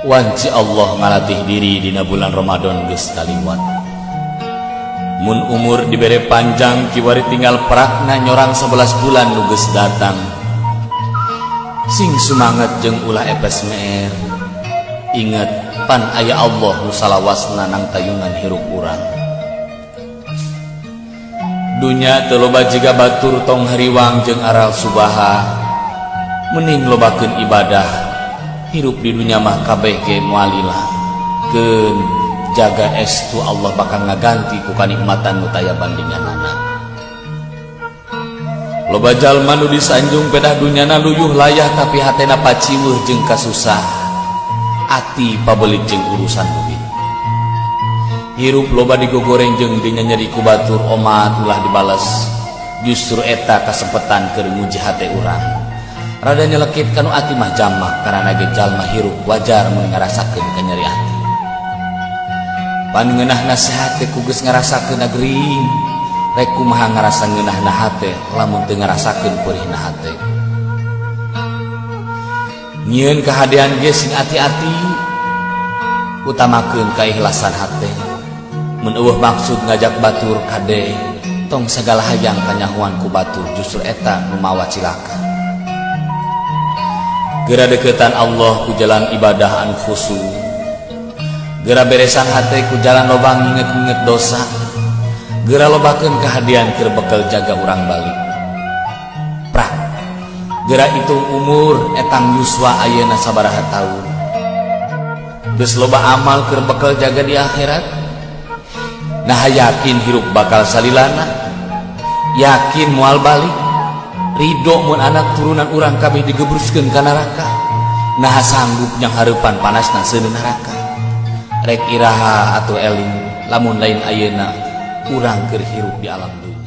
Wanci Allah ngalatih diri dina bulan Ramadan geus kaliwat. Mun umur dibere panjang, kiwari tinggal perakna nyorang 11 bulan nu geus datang. Sing sumanget jeung ulah epes meer. Inget pan aya Allah nu salawasna nang tayungan hirup urang. Dunya teu loba jiga batur, tong hariwang jeung aral subaha. Mending lobakeun ibadah. Hirup di dunya mah kabeh ge moal lila. Keun jaga estu, Allah bakal ngaganti ku kanikmatan nu taya bandinganana. Loba jalma nu disanjung pedah dunyana luyuh layah, tapi hatena paciweuh jeung kasusah ati, pabelit jeung urusan duit. Hirup loba digogoreng jeung dinyanyeri ku batur, omat ulah dibales. Justru eta kasempetan keur nguji hate urang. Rada nyelekit kanu ati mah jamak, karena ge jalma hirup, wajar mun ngarasakeun kanyeri ati. Pan ngeunah nasihat teh ku geus ngarasakeun gering. Rek kumaha ngarasa ngeunahna hate lamun teu ngarasakeun peurihna hate? Nyieun kahadean ge sing ati-ati, utamakeun keikhlasan hate. Mun euweuh maksud ngajak batur, kade tong sagala hayang kanyahoan ku batur, justru eta nu mawa cilaka. Gera deketan Allah ku jalan ibadah anu khusyuk. Gera beresan hate ku jalan loba nginget-nginget dosa. Gera lobakeun kahadean keur bekel jaga urang balik. Prak. Gera hitung umur, etang yuswa ayeuna sabaraha taun. Geus loba amal keur bekel jaga di akhirat. Nah, yakin hirup bakal salilana, yakin moal balik, ridho mun anak turunan urang kabeh digebruskeun ka neraka? Nah, sanggup yang hareupan panasna seuneu neraka? Rek iraha atuh eling lamun lain ayeuna urang keur hirup di alam dunya?